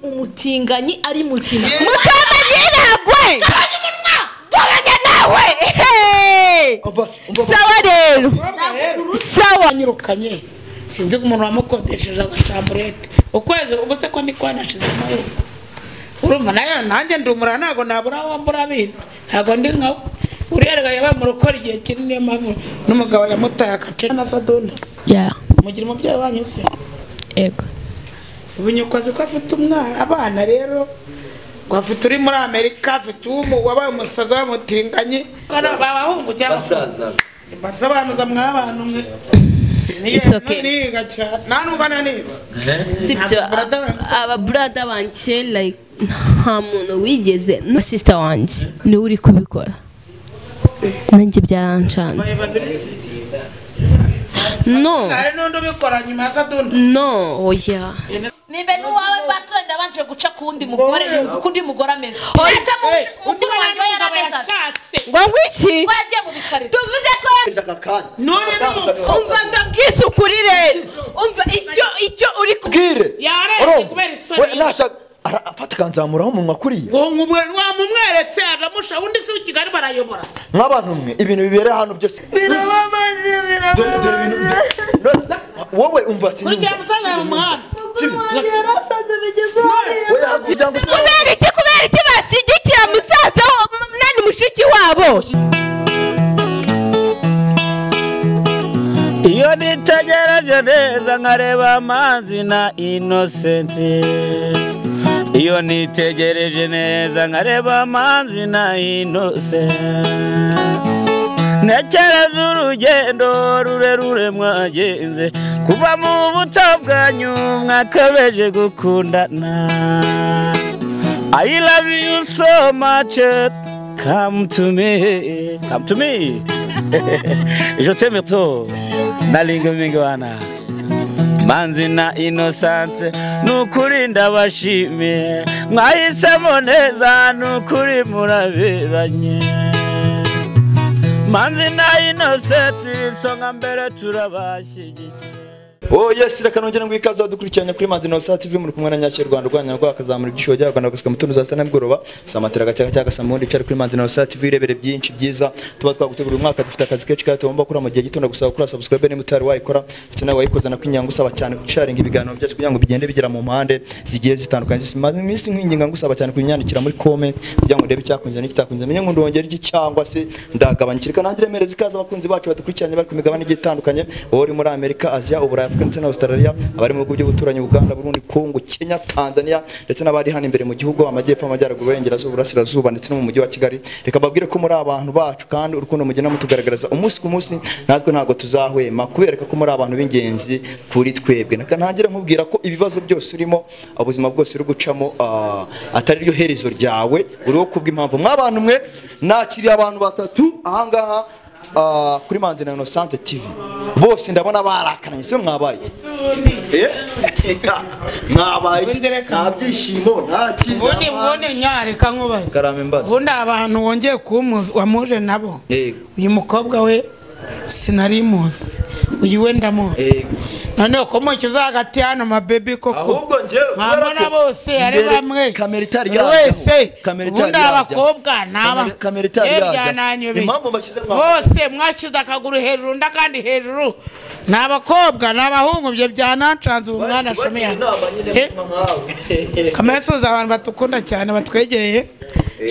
Umutinganyi ari muzima. Mukamanyiragwe. Gabanya nawe. Sawa rero. Sawa nyirukanye. Sinzi umuntu wamukodesheje agashamburete. Ukwezi ubuse ko ni kwanashizemo. Urumva nayo nanjye ndumura ntago nabura wambura bizi. Ntago ndi nkawe. Uriyerega yaba mu rukora igihe kinini y'amavu n'umugabo yamutaye akace na Saduna. Yeah. Mugira umubyeyi wanyu se? Yego. Ubunyukozi ko afite umwana abana rero ngo afite uri muri Amerika afite umu wabaye umusaza wamutinganye babahungu cyangwa basaza basobanuza mwabantu mwe. It's okay. Sibyo aba brother banje like nta muntu wigeze no sister wanje ni uri kubikora. Nanjye byarancanze. No. No, oya. Nimbe nuwawe baso ndabanje guca kundi mugore kundi mugore ameze. Ese mukuru wanje yarameza. Ngo ngwiki? Wagiye mu bikarito. Tuvuze ko none umva ndabwise ukuri rero. Umva icyo uri kubwire. Yaretse kubera isoni. We nasha afata kanzamuraho umunwa kuriye. Ngo wamumweretse aramusha undi si Kigali barayobora. Mwabantu mwe ibintu bibere hano byose. Birababaje birababaje. Wowe umva sinumva. Kurya musaza mu muhanda. Kubera iki bashyigikira musaza nani mushiki wabo? Iyo nitegereje neza nkareba amazi na Innocent. Iyo nitegereje neza nkareba amazi na Innocent. Ntekereza urugendo rurerure mwagenze kuva mu buto bwanyu mwakabeje gukundana. I love you so much, come to me, come to me. Je t'aime trop, nalinga mingwana. Manzi na Innocent nukuri ndabashimiye mwahisemo neza nukuri muraberanye. Manzi na Innocent isonga mbere turabashyigikiye. Oh yes, reka nongere ngo ikaze dukurikiranye kuri Manzi Innocent TV muri kumwe na Nyashye Rwanda Rwanda rwakazamura ibyisho bya Rwanda gusika mutuntu za sana mugoroba samatera gacyaka cyaka samundi cyari kuri Manzi Innocent TV irebere byinshi byiza tuba twagutegura umwaka dufite akazi kenshi kandi tugomba gukora mu gihe gito ndagusaba gukora subscribe ni mutari wayikora ndetse nawe wayikoza na kwinyango usaba cyane gusharinga ibiganiro byacu kugira ngo bigende bigera mu mpande zigiye zitandukanye. Maze iminsi nkwinginga ngusaba cyane kunyandikira muri comment kugira ngo ndebe icyakunze n'ikitakunze menye ngo ndongera iki cyangwa se ndagabanyikirika nanjye remereza ikaze abakunzi bacu badukurikiranye bari ku migabane igiye itandukanye uri muri Amerika, Asia, Uburayi, Afrika na Australia, abari mu bihugu by'ubuturanyi Uganda, Burundi, Kongo, Kenya, Tanzania ndetse n'abari hano imbere mu gihugu amajyepfo, amajyaruguru, uburengerazuba, uburasirazuba ndetse no mu mujyi wa Kigali. Reka babwire ko muri abantu bacu kandi urukundo mugenda mutugaragariza umunsi ku munsi natwe ntago tuzahwema kubereka ko muri abantu b'ingenzi kuri twebwe. Naka ntangire nkubwira ko ibibazo byose urimo, ubuzima bwose uri gucamo atari ryo herezo ryawe, uriho kubw'impamvu. Mwabantu mwe nakiriye abantu batatu ahangaha kuri Manzi na Innocent TV. Bose ndabona barakaranye se mwabaye iki? Mwabaye iki? Nta byishimo nta kintu. Ubundi nyareka nkubaza. Karame mbaza. Ubundi abantu wongeye kumuza wamuje nabo. Uyu mukobwa we sinari muzi. Uyu we ndamuzi. None ko mukiza hagati hano ma baby koko. Ahubwo nje mwabona bose ari bamwe. Kamera itari yajya. Kamera itari yajya. Abakobwa naba. Kamera itari yajya. Impamvu bashyize bose mwashize akaguru hejuru ndakandi hejuru. Nabakobwa nabahungu bye byanancanze umwana shumi yanjye. Kamera suza abantu batukunda cyane batwegereye.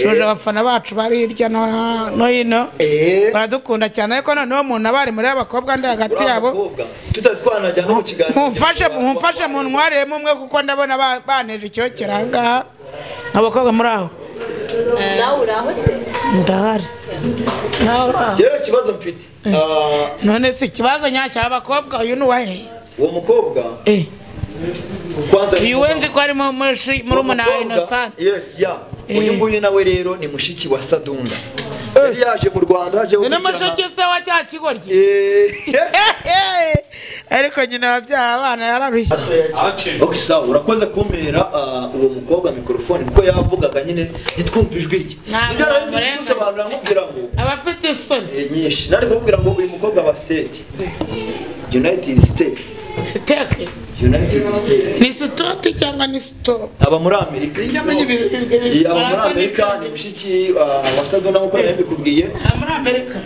Shoje abafana bacu bari hirya no hino baradukunda cyane ariko noneho umuntu abari muri abakobwa ndi hagati yabo tutatwanajya no mu kiganiro. Mumfashe mu ntwaremo umwe kuko ndabona baneje icyo kiranga abakobwa muri aho. Nawe uraho se? Ndahari. Nawe uraho. Jewe kibazo mfite. None se ikibazo nyacyo abakobwa uyu ni wahe? Uwo mukobwa kwanza uyu wenzi ko ari muri umuna Innocent. Yes, yeah. Uyu nguyu nawe rero ni mushiki wa Sadunda. Yari yaje mu Rwanda aje gukurikirana. Ni mushiki se wa cya kigoryi. Ariko nyina wabyaye abana yararushye. Okay, sawa urakoze kumera uwo mukobwa microphone kuko yavugaga nyine nitwumva ijwi rye. Ibyo nari gusobanura nkubwira ngo abafite isoni nyinshi. Nari kumubwira ngo uyu mukobwa wa state United States State United States. Ni sitoti cyangwa ni stop? Aba muri Amerika. Aba muri Amerika ni mushiki wa Sadona nkuko nari mbikubwiye. Muri Amerika.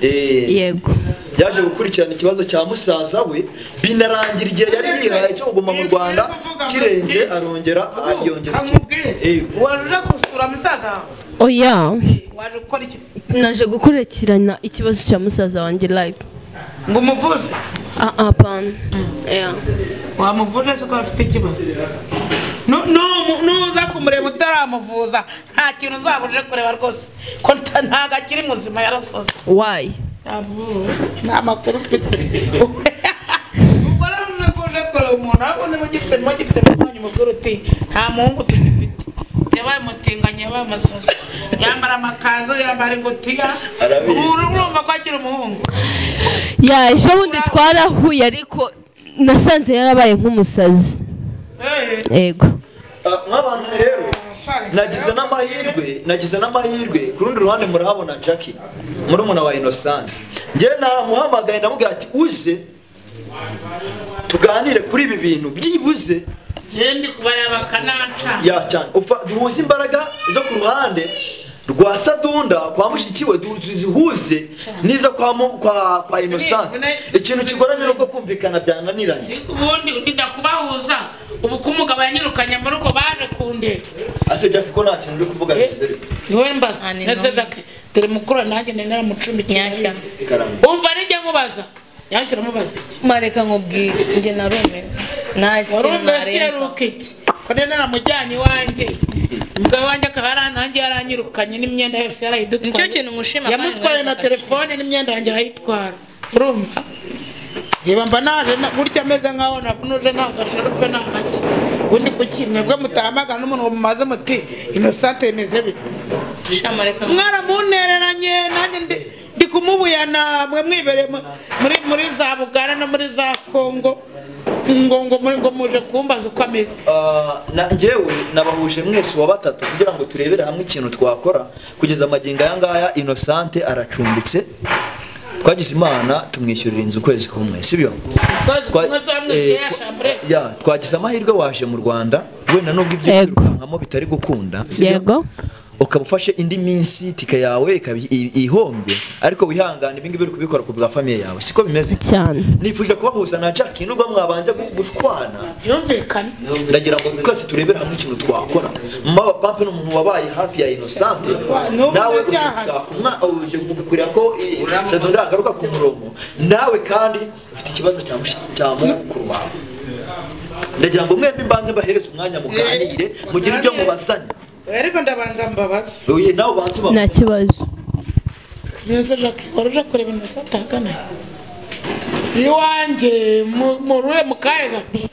Yego. Yaje gukurikirana ikibazo cya musaza we binarangira igihe yari yihaye cyo kuguma mu Rwanda kirenze arongera yongera. Waje gusura musaza wawe? Oya. Waje gukora iki? Naje gukurikirana ikibazo cya musaza wanjye like. Ngo umuvuze? Apana. Yeah. Wamuvuje se ko afite ikibazo? Nuza kumureba utaramuvuza nta kintu uzabuje kureba rwose ko ntago akiri muzima yarasaze. Why? Nta makuru mfite. Ubwo rero uje kureba umuntu ahubwo niba ugifite mu mwanya uti nta muhungu tugifite. Yabaye umutinganyi, yabaye umusazi, yambara amakanzu, yambara ingutiya, urumva ko akiri umuhungu. Ya ejo bundi twarahuye ariko nasanze yarabaye nk'umusazi. Yego. Mw'abantu rero nagize n'amahirwe ku rundi ruhande murahabona Jackie murumuna wa Innocent. Njye naramuhamagaye ndamubwira ati uze tuganire kuri ibi bintu byibuze. Ndi kubareba kananca. Ya cyane. Duhuze imbaraga zo ku ruhande rwa Sadunda kwa mushiki we duzihuze niza kwa Innocent. Ikintu kigoranye nuko kumvikana byananiranye. Ubundi ndinda kubahuza ubu kumugabo yanyirukanye mu rugo baje kundeba. Ase Jackie ko nta kintu uri kuvuga bimeze bite? Niwe mbaza. Nese Jackie dore mukuru nanjye nari naramucumbikiye. Umva nijye mubaza. Yakira mubaza iki? Mareka nkubwire nge narume. Nta kintu narenza. Ko naramujyanye iwanjye. Umugabo wanjye akaba yaranangiye yaranyirukanye n'imyenda yose yarayidutwaye. Nicyo kintu ngushima. Yamutwaye na telefone n'imyenda yanjye arayitwara. Urumva? Reba mba naje burya ameze nkaho nabunuje nta gasharupe nta gake. Ubundi kuki mwebwe mutahamagara n'umuntu mumaze muti Innocent yemeze bite? Mwaramuntereranye nanjye ndi kumubuyana mwe mwibereye muri za Bugara no muri za Kongo. Ngo muri ngo muje kumbaza uko ameze. Njyewe nabahuje mwese wa batatu kugira ngo turebere hamwe ikintu twakora kugeza amagingo aya ngaya. Innocent aracumbitse, twagize Imana tumwishyurira inzu ukwezi kumwe, sibyo? Twagize amahirwe waje mu Rwanda wenda nubwo ibyo kwirukankamo bitari gukunda, sibyo? Ukaba ufashe indi minsi tike yawe ikaba ihombye ariko wihangane ibi ngibi uri kubikora ku bwa famille yawe, siko bimeze cyane. Nifuje kubahuza na Jackie nubwo mwabanje gushwana byumvikana, ndagira ngo twese turebere hamwe ikintu twakora. Mama Pampe n'umuntu wabaye hafi ya Innocent, nawe ushaka umwana uje kugukurira ko Sadunda agaruka ku murongo, nawe kandi ufite ikibazo cya mukuru wawe. Ndagira ngo mwembi mbanze mbahereze umwanya muganire mugire ibyo mubazanya. Ariko ndabanza mbabaza. Oye nawe banza ubabaza. Nta kibazo. Neza Jackie waruja kureba Innocent ahagana iwanjye muruye mukaye gace.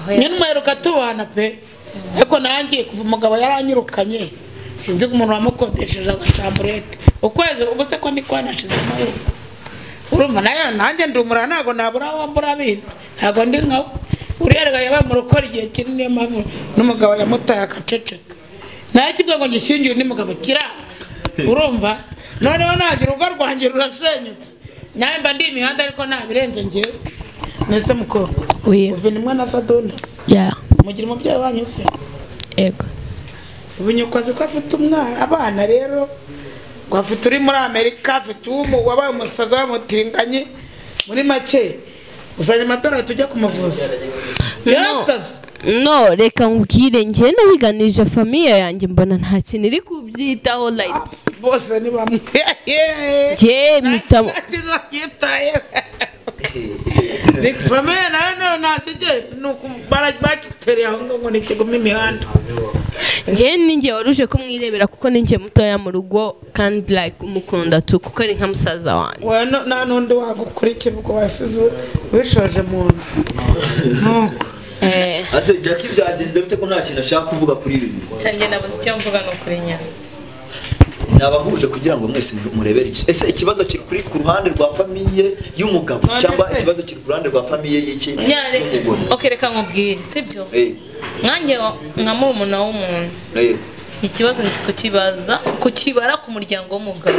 Nyine umuheruka tubana pe. Ariko nanjye kuva umugabo yaranyirukanye sinzi umuntu wamukodesheje agashamburete. Ukwezi ubu se ko ni kwanashizemo. Urumva nayo nanjye ndi umurara ntago nabura aho mbura abizi. Ntago ndi nkawe. Uriya rega yabaye mu rukora igihe kinini niyo mpamvu n'umugabo yamutaye akaceceka. Nakibwe ngo gishingiye undi mugabo kiranga. Urumva? Noneho nagira urugo rwanjye rurasenyutse. Nawe mba ndi imihanda ariko nabirenze ngewe. Nese mukobwa. Uve ni mwana Sadunda. Yeah. Mugira umubyeyi wanyu se? Yego. Ubu nyoko azi ko afite umwana abana rero ngo afite uri muri Amerika, afite uwo wabaye umusaza wamutinganye muri make. Uzanye amatara tujya kumuvuza. Yarasaze. No, reka nkubwire njye nabiganije famille yanjye mbona nta kintu iri kubyitaho like bose ni bamwe. Njye mitamo Ni famille nayo nta kijye nuko bakitereye aho ngo ni kiguma imihanda. Njye ninjye waruje kumwirebera kuko ninjye mutoya mu rugo kandi like umukunda tu kuko ari nka musaza wanjye. Wewe nta nundi wagukurikira ubwo wasize wishoje muntu. Nuko Ase Jackie byagenze bite ko nta kintu ashaka kuvuga kuri ibi bintu? Cyangwa nabuze icyo mvuga no kuri nyana. Nabahuje kugira ngo mwese murebere iki. Ese ikibazo kiri kuri ku ruhande rwa famille y'umugabo cyangwa ikibazo kiri ku ruhande rwa famille y'iki? Okay, reka nkubwire, sibyo? Nkanjye nka murumuna w'umuntu. Ikibazo ni kukibaza kukibara ku muryango w'umugabo,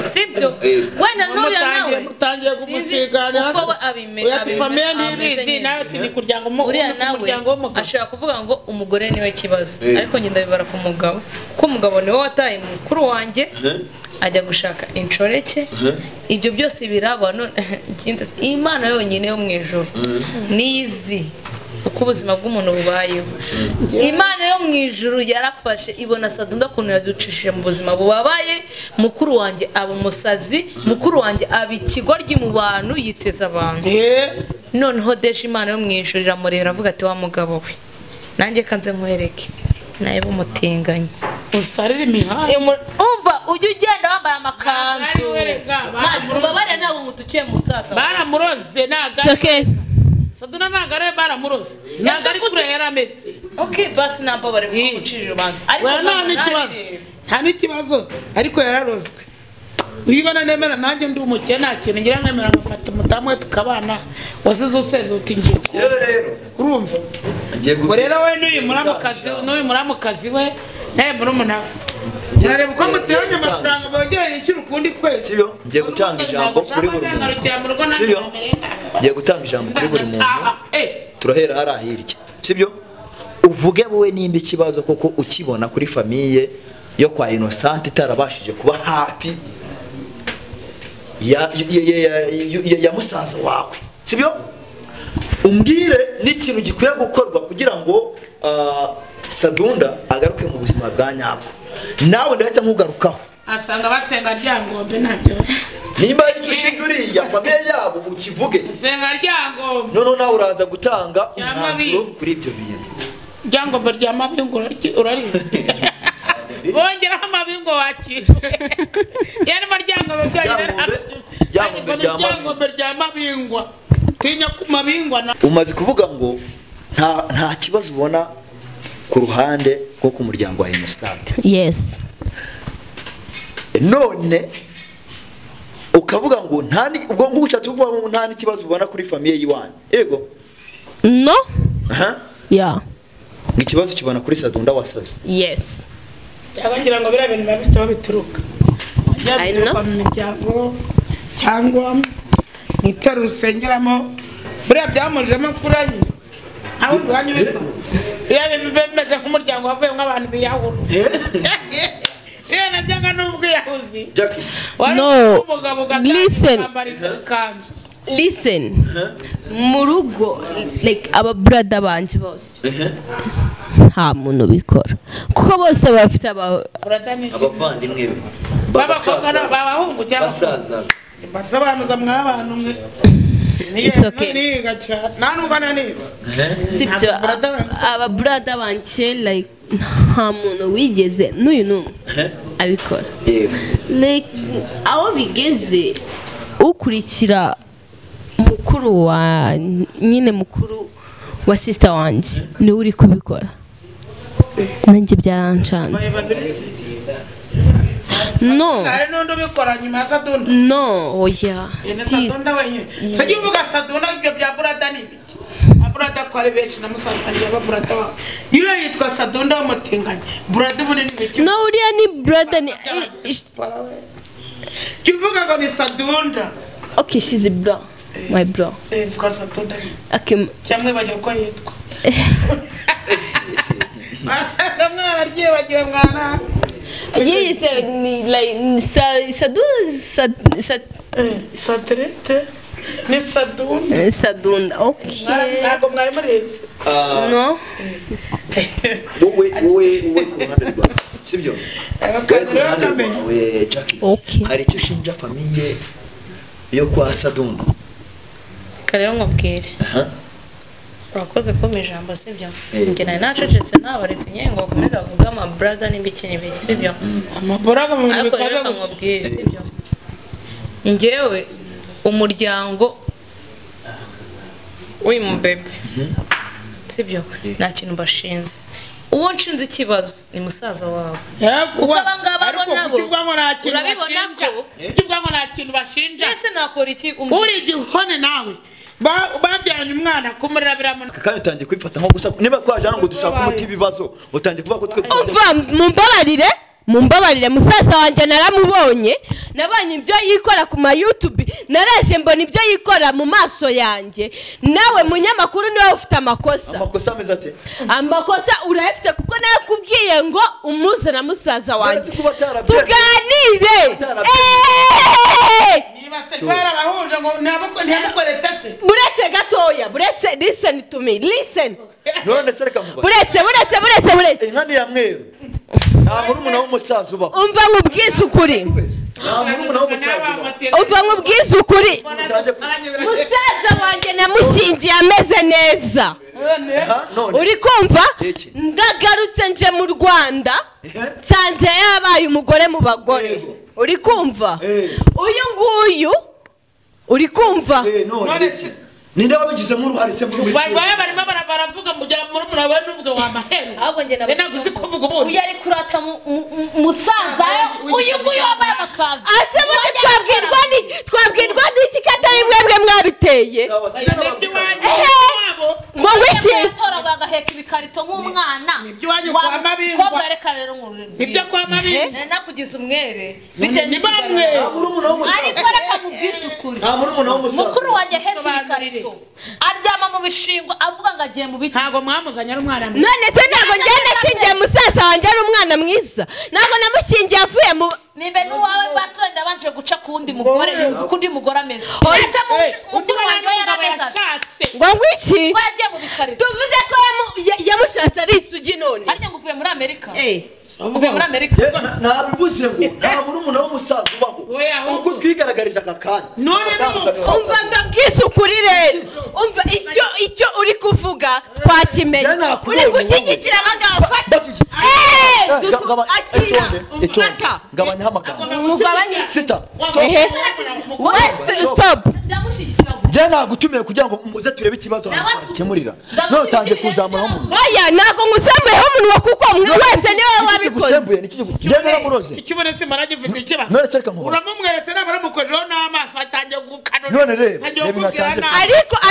sibyo? Wenda nuriya nawe mutangiye kumusiganira uko we abime oya ati famiye ntibizi nawe ati ni kuryango uriya nawe muryango w'umugabo ashobora kuvuga ngo umugore niwe kibazo, ariko njye ndabibara ku mugabo kuko umugabo niwe wataye mukuru wanjye ajya gushaka inshoreke. Ibyo byose biraba none Imana yonyine yo mu ijuru niyizi uko ubuzima bw'umuntu bubayeho. Imana yo mu ijuru yarafashe ibona Sadunda kuntu yaducishije mu buzima bubabaye. Mukuru wanjye aba umusazi, mukuru wanjye aba ikigoryi mu bantu, yiteza abantu. Noneho deje Imana yo mu ijuru iramureba avuga ati wa mugabo we nanjye kanze nkwereke nawe bumutinganye usarira imihanda. Umva ujye ugenda wambaye amakanzu ubabare ntabwo ngutukiye musaza baramuroze ntago Saduna ntago ari baramuroze ntago ari kure yarameze. Okay basi namba bari kugucira urubanza ariko nta n'ikibazo ariko yararozwe. Uyibona nemera nanjye ndi umukene nta kintu ngira nkamera ngafata umudamu we tukabana wasize useze uti ngiye urumva. Ngo rero we n'uyu muramukazi we nawe murumuna we nareba uko muteranya amafaranga bongera yishyura ukundi kwezi. Sibyo, ngiye gutanga ijambo kuri buri muntu. Sibyo, ngiye gutanga ijambo kuri buri muntu. Turahera hariya hirya. Sibyo, uvuge wowe nimba ikibazo koko ukibona kuri famiye yo kwa Innocent itarabashije kuba hafi ya musaza wawe. Sibyo, umbwire n'ikintu gikwiye gukorwa kugira ngo Sadunda agaruke mu buzima bwa nyabwo. Nawe ndahita nkugarukaho asanga basenga ryangombe ntabyo nimba ari cyo ushinja uriya famiye yabo ukivuge senga ryangombe. None nawe uraza gutanga umwanzuro kuri ibyo bintu. Ryangombe rya mabingo urarizi bongeraho amabingo wakira yari maryangombe ryangombe rya mabingwa tinya ku mabingwa. Umaze kuvuga ngo nta kibazo ubona ku ruhande rwo ku muryango wa Innocent. Yes. None ukavuga ngo nta ubwo ngushatse kuvuga ngo nta n'ikibazo ubona kuri famiye yiwanyu. Yego. No. Yeah. Ikibazo kibona kuri Sadunda wasaze. Yes. Yabangira ngo bira bintu bafite aho bituruka. Bituruka mu miryango cyangwa mu itorero rusengeramo buriya byamujemo kuranye. Aho urwanyu biko. Iyo bimeze nk'umuryango wavuye nk'abantu biyahura. Iyo nabyanga n'ubwiyahuzi. No. Listen. Listen. Mu rugo like aba brother banje bose. Nta muntu bikora. Kuko bose bafite abavandimwe be. Babakobwa n'abahungu cyangwa basaza. Basobanuza mwabantu mwe. It's okay. Sibyo, aba brother banje like nta muntu wigeze n'uyu n'umwe abikora. Like aho bigeze ukurikira mukuru wa nyine mukuru wa sister wanjye niwe uri kubikora. Nanjye byarancanze. No. No, oya. Sadunda wenyine. Sajya uvuga Sadunda ibyo bya brother ni ibiki? Brother ko ari benshi na musaza wanjye ba brother wa. Uriya yitwa Sadunda w'umutinganyi. Brother ubu ni ibiki? No, uriya ni brother ni. Jya uvuga ngo ni Sadunda. Okay, she's a bro. My bro. Yitwa Sadunda. Okay. Cyangwa bagiye uko yitwa. Basanga mwana ryibagiwe mwana. Yes, like Saturete ni Sadunda. Sadunda, okay. Ntabwo mwari murizi. No. Wowe ku ruhande rwawe, sibyo? Wowe Jackie. Okay. Hari icyo ushinja famiye yo kwa Sadunda? Karero nkubwire. Urakoze kumpa ijambo, sibyo? Njye nari nacecetse nabaretse nyine ngo bakomeze bavuge ama brother n'ibiki n'ibiki, sibyo? Amabrother mu bintu bikaze gutya, sibyo? Njyewe umuryango w'uyu mubebe, Sibyo, nta kintu mbashinze. Uwo nshinze ikibazo ni musaza wawe. Kuko abangaba bo nabo urabibona ko ukivuga ngo nta kintu bashinja. Ese nakora iki? Uri igihone nawe babyaranye umwana kumurira biramuna. Kandi utangiye kwifata nko gusa niba kwaje hano ngo dushaka umuti ibibazo utangiye kuvuga ko twe umva mumbabarire musaza wanjye naramubonye, nabonye ibyo yikora ku ma YouTube, naraje mbona ibyo yikora mu maso yanjye. Nawe munyamakuru niwe ufite amakosa. Amakosa ameze ate? Amakosa urayafite kuko nakubwiye ngo umuzana musaza wanjye tuganire. Niba se twarabahuje ngo ntiyamukoretse se? Buretse gatoya, buretse, listen to me, listen. None se reka mubaze. Buretse. Inka ni ya mweru. Nta murumuna w'umusaza ubaho. Umva nkubwize ukuri. Nta murumuna w'umusaza ubaho. Umva nkubwize ukuri. Musaza wanjye namushyingiye ameze neza. Uri kumva? Ndagarutse nje mu Rwanda nsanze yabaye umugore mu bagore. Uri kumva? Uyu nguyu uri kumva? Ninde wabigizemo uruhare se muri baya barimo baravuga mujya murumuna wawe nuvuga wa mahero. Ahubwo nge nabuze uzi kuvuga ubundi. Uyu ari kurata musaza uyu nguyu wambaye amakanzu. Ase bundi twabwirwa n'iki ko atari mwebwe mwabiteye? Ngo ngwiki yatora bagaheka ibikarito nk'umwana. Nibyo wanyu kwa mabingwa. Ko bwareka rero nkuru. Nibyo kwa mabingwa. Nakugize umwere bite ni bamwe. Ariko reka mubwise ukuri. Nta murumuna w'umusaza. Mukuru wanjye ahetse ibikarito aryama mu bishingwa avuga ngo agiye mu biti. Ntago mwamuzanye ari umwana mwiza. None se ntago njye nashingiye musaza wanjye ari umwana mwiza. Ntago namushingiye avuye mu nimbe n'uwawe basi wenda abanje guca ku wundi mugore yumva uko undi mugore ameze. Ese mukuru wanjye we yarameze ate? Ngo ngwiki? Ko yagiye mu bikarito. Tuvuze ko yamushatse ari isugi none. Harya ngo uvuye muri Amerika? Uvuye muri Amerika? Nabivuze ngo nta murumuna w'umusaza ubaho. Uko twigaragarije aka kanya. None umva mbabwize ukuri rero. Umva icyo uri kuvuga twakimenya. Uri gushyigikira abagabo fata. Itonde. Gabanya amagambo. Mugabanye. Sister, stop. Stop. Ndamushyigikira. Njye nagutumiye kugira ngo muze turebe ikibazo gikemurira. None utangiye kunzamuraho umunwa. Oya, ntabwo nkuzamuyeho umunwa kuko mwe wese niwe wabikoze. Njye naramuroze. Ikibone se maragifite ikibazo. None se reka nkubaze. Uramumweretse nabaramukojeho n'amaso atangiye gukanura. None rero, reba inatangiye.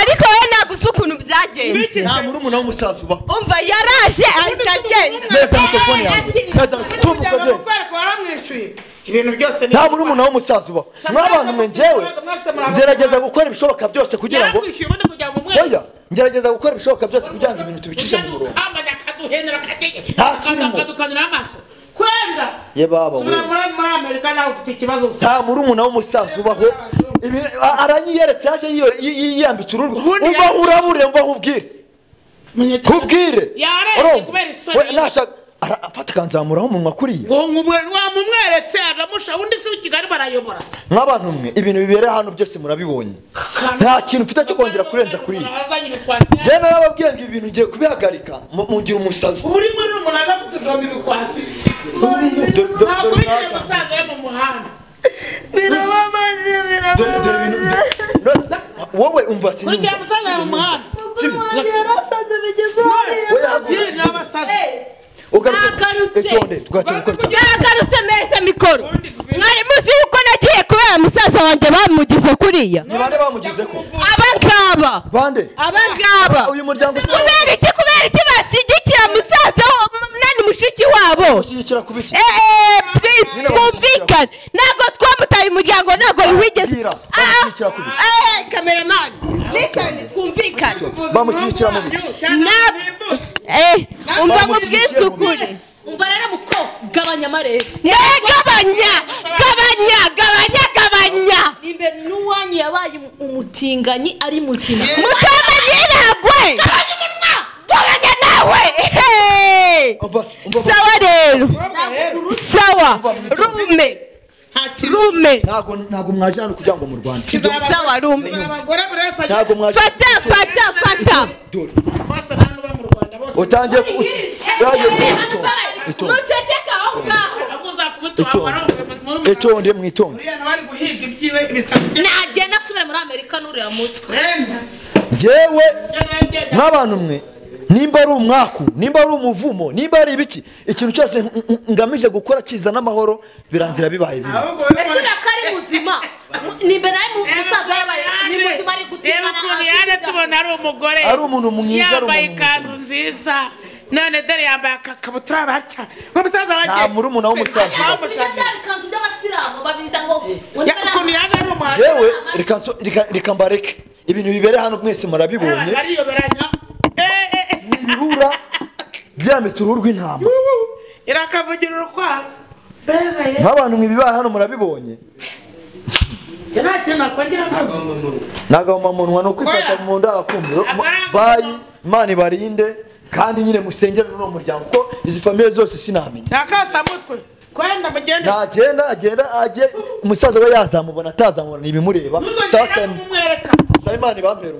Ariko we ntabwo uzi ukuntu byagenze. Nta murumuna w'umusaza ubaho. Umva yaraje ahita agenda. Neza mikrofone yanjye. Neza tumukoze. Waramwishuye. Ibintu byose nta murumuna w'umusaza ubaho. Mwabantu mwe njyewe ngerageza gukora ibishoboka byose kugira ngo oya, ngerageza gukora ibishoboka byose kugira ngo ibintu tubicishe mu murongo. Nta kirimo. Ye baba we. Nta murumuna w'umusaza ubaho. Aranyiyeretse yaje yiyambitse uruhu. Umva urabure mba nkubwire. Kubwire. Yarenze afata kanzamuraho umunwa kuriya. Ngo wamumweretse aramusha undi si Kigali barayobora. Mwabantu mwe ibintu bibere hano byose murabibonye. Nta kintu mfite cyo kongera kurenza kuri. Njye narababwiye ngo ibintu ngiye kubihagarika mungira umusazi. Uri muri umunara kutujomba ibikwasi. Dore musaza yo mu muhanda. Birababaje birababaje. Wowe umva sinumva. Kurikira musaza yo mu muhanda. Yarasaze bigeze hariya. Nagarutse meza mikoro. Mwari muzi yuko nagiye kubera musaza wanjye bamugize kuriya. Ni bande bamugize ko? Abangaba. Bande? Abangaba. Uyu muryango kubera iki bashyigikira musaza nani mushiki wabo? Bashyigikira kubiki? Please twumvikane. Ntabwo twamutaye umuryango ntabwo wigeze. Bashyigikira kubiki? Cameraman. Listen twumvikane. Bamushyigikira mu biki? Umva nkubwize ukuri. Umva rero muko gabanya amarere. Gabanya gabanya gabanya gabanya. Nimbe n'uwanyu yabaye umutinganyi ari muzima. Mukamanyiragwe. Gabanya umunwa. Gabanya nawe. Sawa rero. Sawa. Rume. Rume. Ntago mwaje hano kugira ngo mu Rwanda. Sawa rume. Ntago mwaje. Fata fata fata. Dore. Utangiye muceceka aho ngaho. Itonde mwitonde. Nagenda asubira muri Amerika n'uriya mutwe. Njyewe n'abantu mwe Nimba ari umwaku, nimba ari umuvumo, nimba ari ibiki, ikintu cyose ngamije gukora kizana amahoro birangira bibaye bibi. Ese uriya ari muzima? Nimba nawe musaza yabaye ni muzima ari gutingana. Ukuntu yaje tubona ari umugore, ari umuntu mwiza, yambaye ikanzu nziza, none dore yambaye akakabutura baca umusaza wanjye. Nta murumuna w'umusaza. Ikanzu by'abasilamu babita ngo ukuntu yaje ari umuhanzi. Yewe reka mbareke ibintu bibere hano mwese murabibonye. Ariyoberanya ibirura byambitse uruhu rw'intama, irakavugira urukwavu. Nk'abantu mwibibaye hano murabibonye. Nagahomamunwa ni ukwifata mu nda agakumviro. Bayi Imana ibarinde kandi nyine musengere n'uwo muryango kuko izi famiye zose sinamenya. Nakasamutwe kwenda mugende nagenda agenda ajye umusaza we yazamubona atazamubona ibimureba. Sasa Imana ibampera.